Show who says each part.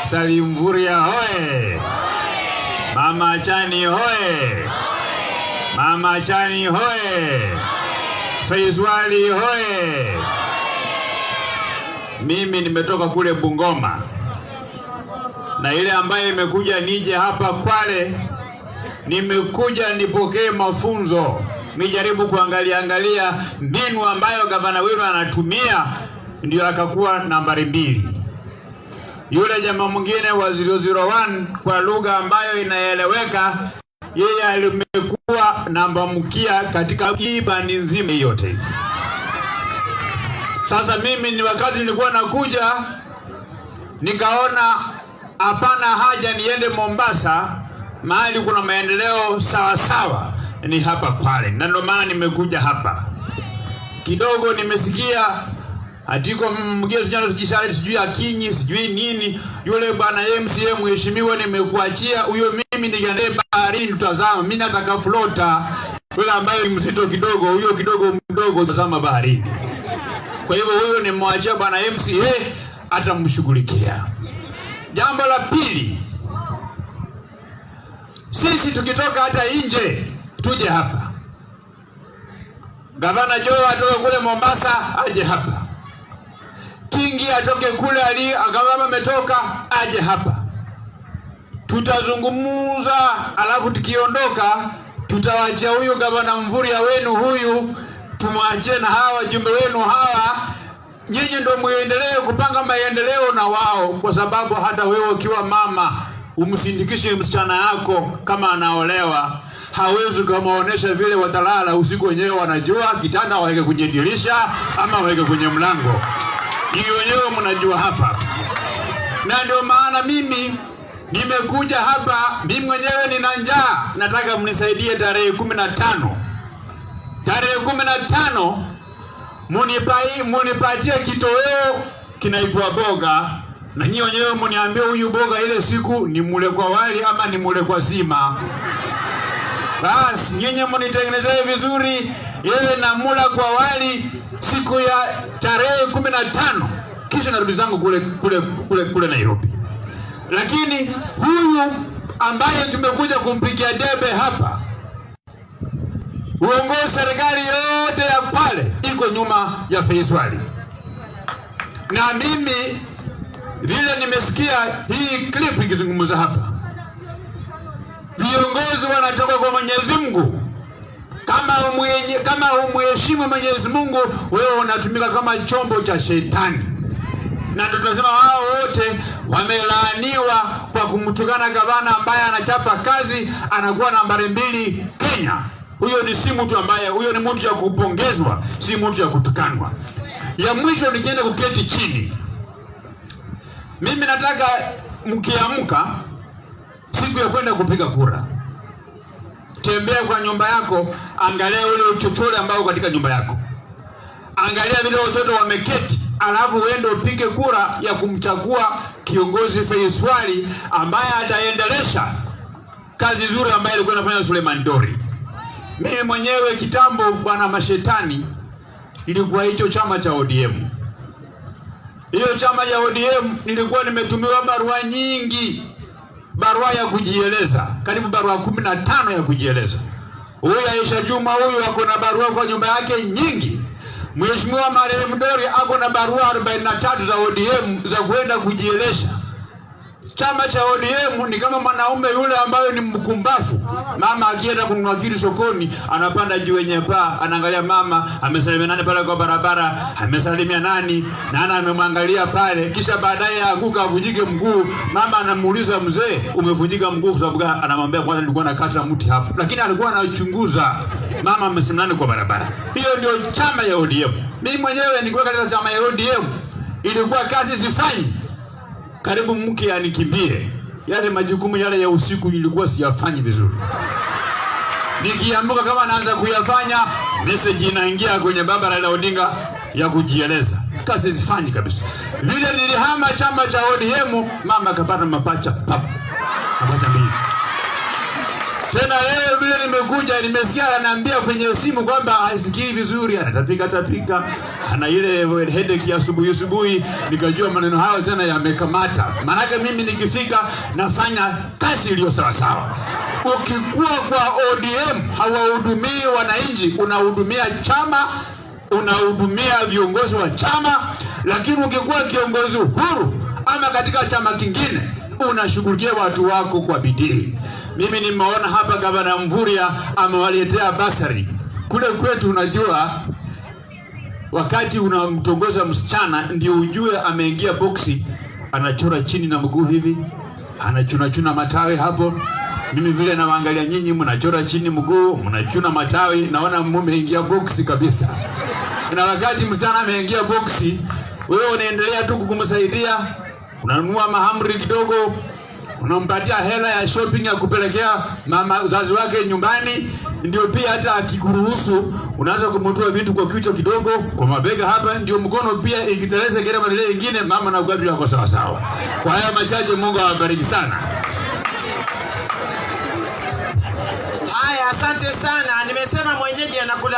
Speaker 1: Salim Mvurya hoye! Mama Achani hoye! Mama Achani hoye! Faiswali hoye! Mimi nimetoka kule Bungoma, na ile ambayo imekuja nije hapa Kwale, nimekuja nipokee mafunzo, nijaribu kuangalia angalia mbinu ambayo gavana wenu anatumia, ndio akakuwa nambari 2. Yule jamaa mwingine wa 001 kwa lugha ambayo inaeleweka, yeye alimekuwa namba mkia katika hii bandi nzima yote. Sasa mimi ni wakati nilikuwa nakuja, nikaona hapana haja niende Mombasa, mahali kuna maendeleo sawa sawa ni hapa Kwale, na ndio maana nimekuja hapa. Kidogo nimesikia atiko mgezo sijui Akinyi sijui nini, yule bwana MCA mheshimiwa, nimekuachia huyo, mimi niende baharini tutazama. Mimi nataka floater yule ambaye ni mzito kidogo, huyo kidogo mdogo, tutazama baharini. Kwa hivyo huyo nimemwachia bwana MCA atamshughulikia. Jambo la pili, sisi tukitoka hata nje tuje hapa, Gavana Joe atoke kule Mombasa aje hapa, Kingi atoke kule ali akama ametoka aje hapa, tutazungumza, alafu tukiondoka tutawachia huyu gavana Mvurya wenu huyu, tumwachie na hawa wajumbe wenu hawa, nyinyi ndio muendelee kupanga maendeleo na wao, kwa sababu hata wewe ukiwa mama umsindikishe msichana yako kama anaolewa, hawezi kamaonesha vile watalala usiku, wenyewe wanajua kitanda waweke kwenye dirisha ama waweke kwenye mlango. Hiyo wenyewe mnajua hapa, na ndio maana mimi nimekuja hapa. Mimi mwenyewe nina njaa, nataka mnisaidie tarehe 15, tarehe 15 munipatie kitoweo kinaitwa boga, na nyinyi wenyewe muniambie huyu boga ile siku ni mule kwa wali ama ni mule kwa sima. Basi nyinyi munitengenezee vizuri, yeye na mula kwa wali siku ya tarehe 15, kisha narudi zangu kule kule kule kule Nairobi. Lakini huyu ambaye tumekuja kumpigia debe hapa, uongozi serikali yote ya Kwale iko nyuma ya Faiswali, na mimi vile nimesikia hii clip ikizungumza hapa, viongozi wanatoka kwa Mwenyezi Mungu. Kama umuheshimu Mwenyezi Mungu, wewe unatumika kama chombo cha shetani, na ndio tunasema wao wote wamelaaniwa kwa kumtukana gavana ambaye anachapa kazi, anakuwa nambari 2 Kenya. Huyo ni si mtu ambaye, huyo ni mtu ya kupongezwa, si mtu ya kutukanwa. Ya mwisho nikienda kuketi chini, mimi nataka mkiamka siku ya kwenda kupiga kura, tembea kwa nyumba yako, angalia ule uchochole ambao katika nyumba yako, angalia vile watoto wameketi, alafu uende upige kura ya kumchagua kiongozi Faiswali ambaye ataendelesha kazi nzuri ambayo alikuwa anafanya Suleiman Dori. Mimi mwenyewe kitambo, bwana mashetani, ilikuwa hicho chama cha ODM. Hiyo chama cha ODM nilikuwa nimetumiwa barua nyingi, barua ya kujieleza, karibu barua 15 ya kujieleza. Huyu Aisha Juma huyu ako na barua kwa nyumba yake nyingi. Mheshimiwa marehemu Dori ako na barua 43 za ODM za kwenda kujieleza. Chama cha ODM ni kama mwanaume yule ambaye ni mkumbafu. Mama akienda kununua kitu sokoni, anapanda juu yenye paa, anaangalia mama amesalimia nani pale kwa barabara, amesalimia nani, nani amemwangalia pale, kisha baadaye aanguka avunjike mguu. Mama anamuuliza mzee, umevunjika mguu kwa sababu gani? Anamwambia kwanza nilikuwa nakata mti hapo, lakini alikuwa anachunguza mama amesimama nani kwa barabara. Hiyo ndio chama ya ODM. Mimi mwenyewe nilikuwa katika chama ya ODM, ilikuwa kazi sifanyi, karibu mke anikimbie. Yale majukumu yale ya usiku ilikuwa siyafanyi vizuri. Nikiamka kama naanza kuyafanya, message inaingia kwenye baba Raila Odinga ya kujieleza. Kazi sifanyi kabisa. Vile nilihama chama cha ODM, mama akapata mapacha pap, mapacha 2. Tena leo vile nimekuja, nimesikia ananiambia kwenye simu kwamba hasikii vizuri, anatapika tapika, ana ile headache ya asubuhi asubuhi. Nikajua maneno hayo tena yamekamata, maanake mimi nikifika nafanya kazi iliyo sawa sawa. Ukikuwa kwa ODM hawahudumii wananchi, unahudumia chama, unahudumia viongozi wa chama, lakini ukikuwa kiongozi huru ama katika chama kingine unashughulikia watu wako kwa bidii. Mimi nimeona hapa Gavana Mvurya amewaletea bursary kule kwetu. Unajua, wakati unamtongoza msichana ndio ujue ameingia boksi, anachora chini na mguu hivi, anachunachuna matawi hapo. Mimi vile nawaangalia nyinyi, mnachora chini mguu, mnachuna matawi, naona mumeingia boksi kabisa. Na wakati msichana ameingia boksi, wewe unaendelea tu kumsaidia, unanunua mahamri kidogo, unampatia hela ya shopping ya kupelekea mama uzazi wake nyumbani, ndio pia hata akikuruhusu unaanza kumtoa vitu kwa kichwa kidogo, kwa mabega hapa, ndio mkono pia ikiteleza kile maendeleo ingine, mama na ugavi wako sawa sawa. Kwa haya machache, Mungu awabariki sana.
Speaker 2: Haya, asante sana. Nimesema mwenyeji anakula.